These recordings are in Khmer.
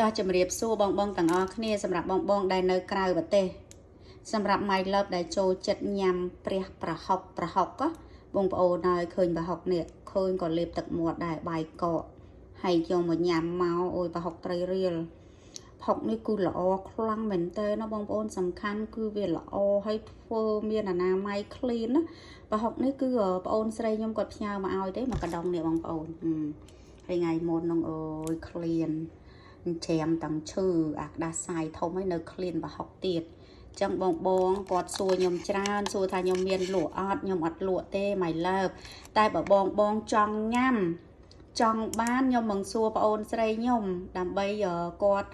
តោះជំរាបសួរបងបងទាំងអស់គ្នាសម្រាប់បងបងដែលនៅក្រៅប្រទេសសម្រាប់ My Love ដែលចូលចិត្តញ៉ាំព្រះប្រហុកប្រហុកបងប្អូនហើយឃើញប្រហុកនេះឃើញក៏លេបទឹកមាត់ដែរបាយកកហើយយកមកញ៉ាំមកអូយប្រហុកត្រីរៀលផុកនេះគឺល្អខ្លាំងមែនតើណាបងប្អូនសំខាន់គឺវាល្អហើយធ្វើមានអនាម័យ clean ណាប្រហុកនេះគឺប្អូនស្រីខ្ញុំគាត់ផ្ញើមកឲ្យទេមកកដងនេះបងប្អូនហើយថ្ងៃមុននោះអូយ clean ច្រាមទាំងឈើអាក្តាសាយធំហើយនៅក្លៀនប្រហុកទៀតចឹងបងបងគាត់សួរខ្ញុំច្រើនសួរថាខ្ញុំមានលក់អត់ខ្ញុំអត់លក់ទេ my love តែបើបងបងចង់ញ៉ាំចង់បានខ្ញុំមកសួរប្អូនស្រីខ្ញុំដើម្បីគាត់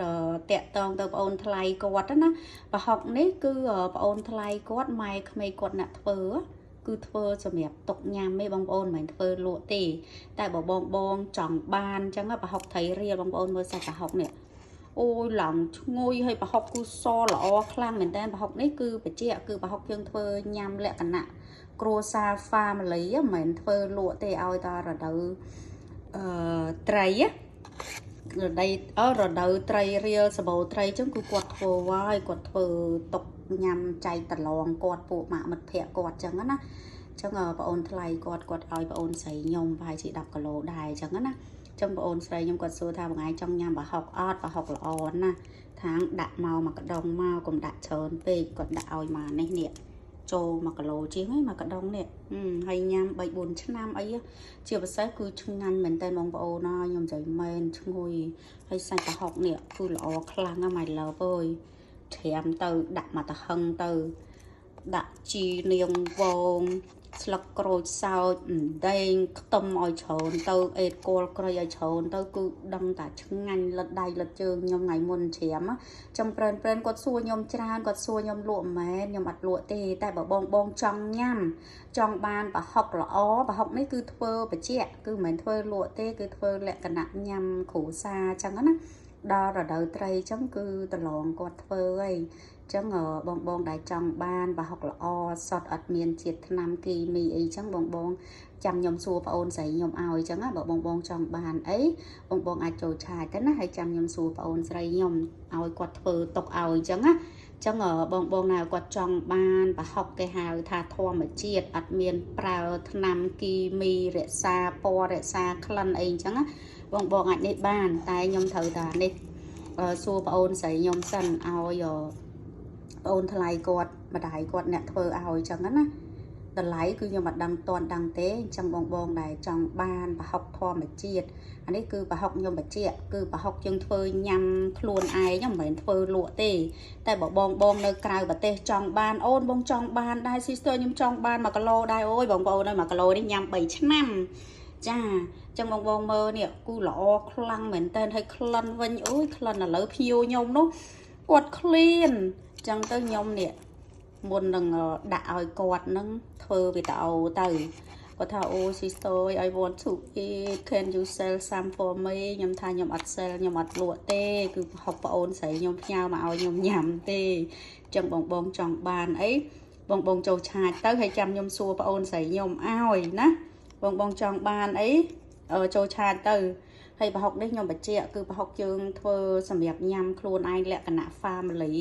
តាក់តងទៅប្អូនថ្លៃគាត់ណាប្រហុកនេះគឺប្អូនថ្លៃគាត់ម៉ែក្មេកគាត់អ្នកធ្វើគឺធ្វើសម្រាប់ទុកញ៉ាំទេបងប្អូនមិនមែនធ្វើលក់ទេតែបើបងបងចង់បានអញ្ចឹងប្រហុកត្រីរៀលបងប្អូនមើលសាច់ប្រហុកនេះអូយឡើងឈ្ងុយហើយប្រហុកគឺសល្អខ្លាំងមែនតើប្រហុកនេះគឺបច្ចៈគឺប្រហុកយើងធ្វើញ៉ាំលក្ខណៈគ្រួសារ family មិនមែនធ្វើលក់ទេឲ្យតែរដូវអឺត្រីរដូវអរដូវត្រីរៀលសបោត្រីអញ្ចឹងគឺគាត់ធ្វើហើយគាត់ធ្វើទុកញ៉ាំចែកប្រឡងគាត់ពួកម៉ាក់មិត្តភ័ក្ដិគាត់អញ្ចឹងណាអញ្ចឹងប្អូនថ្លៃគាត់គាត់ឲ្យប្អូនស្រីខ្ញុំប្រហែលជា10គីឡូដែរអញ្ចឹងណាចឹងប្អូនស្រីខ្ញុំគាត់សួរថាបងឯងចង់ញ៉ាំប្រហុកអត់ប្រហុកល្អណាស់ខាងដាក់មកមកកដងមកកុំដាក់ច្រើនពេកគាត់ដាក់ឲ្យមកនេះនេះចូល1គីឡូជាងហើយមកកដងនេះហើយញ៉ាំ3 4ឆ្នាំអីជាពិសេសគឺឆ្ងាញ់មែនតើបងប្អូនណាខ្ញុំនិយាយមែនឈ្ងុយហើយសាច់ប្រហុកនេះគឺល្អខ្លាំងណាស់ my love អើយត្រាំទៅដាក់មកតហឹងទៅដាក់ជីនាងវងស្លឹកក្រូចសើចអណ្ដែងខ្ទឹមឲ្យច្រើនទៅអេតគល់ក្រៃឲ្យច្រើនទៅគឺដឹងតែឆ្ងាញ់លិតដៃលិតជើងខ្ញុំថ្ងៃមុនច្រាមចំប្រិនប្រិនគាត់សួរខ្ញុំច្រើនគាត់សួរខ្ញុំលក់មែនខ្ញុំអត់លក់ទេតែបើបងបងចង់ញ៉ាំចង់បានប្រហុកល្អប្រហុកនេះគឺធ្វើបច្ចៈគឺមិនមែនធ្វើលក់ទេគឺធ្វើលក្ខណៈញ៉ាំគ្រួសារចឹងណាដល់រដូវត្រីចឹងគឺប្រឡងគាត់ធ្វើហើយចឹងបងបងដែលចង់បានប្រហុកល្អសតអត់មានជាតិថ្នាំគីមីអីចឹងបងបងចាំខ្ញុំសួរប្អូនស្រីខ្ញុំឲ្យចឹងណាបើបងបងចង់បានអីបងបងអាចចូល chat ទៅណាហើយចាំខ្ញុំសួរប្អូនស្រីខ្ញុំឲ្យគាត់ធ្វើទុកឲ្យចឹងណាចឹងបងបងណាគាត់ចង់បានប្រហុកគេហៅថាធម្មជាតិអត់មានប្រើថ្នាំគីមីរក្សាពណ៌រក្សាក្លិនអីចឹងណាបងបងអាចនេះបានតែខ្ញុំត្រូវតានេះសួរប្អូនស្រីខ្ញុំសិនឲ្យប្អូនថ្លៃគាត់ម្ដាយគាត់អ្នកធ្វើឲ្យចឹងណាតម្លៃគឺខ្ញុំអត់ដឹងតន់ដឹងទេអញ្ចឹងបងបងដែលចង់បានប្រហុកធម្មជាតិអានេះគឺប្រហុកខ្ញុំបញ្ជាក់គឺប្រហុកយើងធ្វើញ៉ាំខ្លួនឯងមិនមែនធ្វើលក់ទេតែបើបងបងនៅក្រៅប្រទេសចង់បានអូនបងចង់បានដែរ sister ខ្ញុំចង់បាន1គីឡូដែរអូយបងប្អូនអើយ1គីឡូនេះញ៉ាំ3ឆ្នាំចាចឹងបងបងមើលនេះគូល្អខ្លាំងមែនតើហើយក្លិនវិញអូយក្លិនឥឡូវភ្ញៀវខ្ញុំនោះគាត់ឃ្លានចឹងទៅខ្ញុំនេះមុននឹងដាក់ឲ្យគាត់នឹងធ្វើវីដេអូទៅគាត់ថាអូ sister I want to eat, can you sell some for me? ខ្ញុំថាខ្ញុំអត់ sell ខ្ញុំអត់លក់ទេគឺហុកប្អូនស្រីខ្ញុំផ្ញើមកឲ្យខ្ញុំញ៉ាំទេចឹងបងបងចង់បានអីបងបងចូល chat ទៅហើយចាំខ្ញុំសួរប្អូនស្រីខ្ញុំឲ្យណាបងបងចង់បានអីចូល chat ទៅហើយប្រហុកនេះខ្ញុំបញ្ជាក់គឺប្រហុកយើងធ្វើសម្រាប់ញ៉ាំខ្លួនឯងលក្ខណៈ family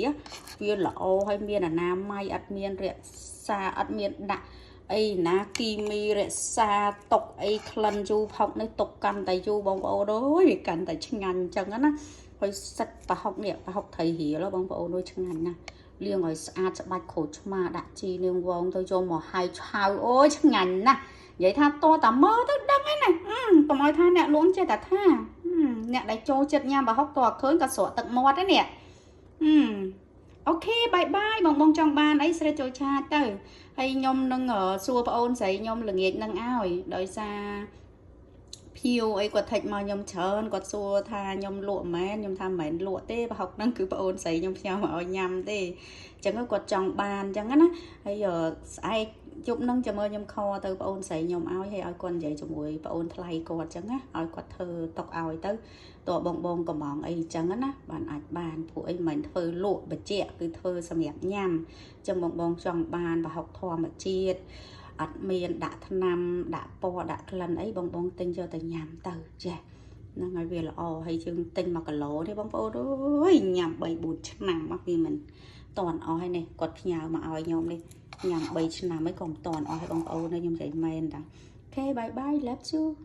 វាល្អហើយមានអនាម័យអត់មានរក្សាអត់មានដាក់អីណាគីមីរក្សាទុកអីក្លិនយូរផុកនេះទុកកាន់តែយូរបងប្អូនអើយវាកាន់តែឆ្ងាញ់អញ្ចឹងណាហើយសាច់ប្រហុកនេះប្រហុកត្រីរៀលបងប្អូនអើយឆ្ងាញ់ណាស់លាងឲ្យស្អាតច្បាច់ក្រូចឆ្មាដាក់ជីនាងវងទៅយកមកហើយឆៅអូយឆ្ងាញ់ណាស់និយាយថាតតាមើលទៅដឹងហើយណាកុំឲ្យថាអ្នកលួងចេះតែថាអ្នកដែលចូលចិត្តញ៉ាំប្រហុកតើឃើញក៏ស្រក់ទឹកមាត់ដែរនេះOK bye bye បងបងចង់បានអីស្រេចចូល chat ទៅហើយខ្ញុំនឹងសួរប្អូនស្រីខ្ញុំល្ងាចនឹងឲ្យដោយសារភៀវអីគាត់ថិចមកខ្ញុំច្រើនគាត់សួរថាខ្ញុំលក់មែនខ្ញុំថាមិនមែនលក់ទេប្រហុកហ្នឹងគឺប្អូនស្រីខ្ញុំផ្ញើមកឲ្យញ៉ាំទេអញ្ចឹងគាត់ចង់បានអញ្ចឹងណាហើយស្អែកយប់ហ្នឹងចាំមើលខ្ញុំ call ទៅប្អូនស្រីខ្ញុំឲ្យហើយឲ្យគាត់និយាយជាមួយប្អូនថ្លៃគាត់អញ្ចឹងណាឲ្យគាត់ធ្វើតុកឲ្យទៅតើបងបងកំងអីអញ្ចឹងណាបានអាចបានព្រោះអីមិនធ្វើលក់បច្ចៈគឺធ្វើសម្រាប់ញ៉ាំអញ្ចឹងបងបងចង់បានប្រហុកធម្មជាតិអត់មានដាក់ថ្នាំដាក់ពណ៌ដាក់ក្លិនអីបងបងទិញយកទៅញ៉ាំទៅចេះ ហ្នឹងហើយវាល្អហើយយើងទិញ1គីឡូនេះបងប្អូនអើយញ៉ាំ3 4ឆ្នាំមកវាមិនតាន់អស់ហើយនេះគាត់ផ្ញើមកឲ្យខ្ញុំនេះញ៉ាំ3ឆ្នាំហើយក៏មិនតាន់អស់ហើយបងប្អូនខ្ញុំនិយាយមែនតា។ Okay, bye bye, love you.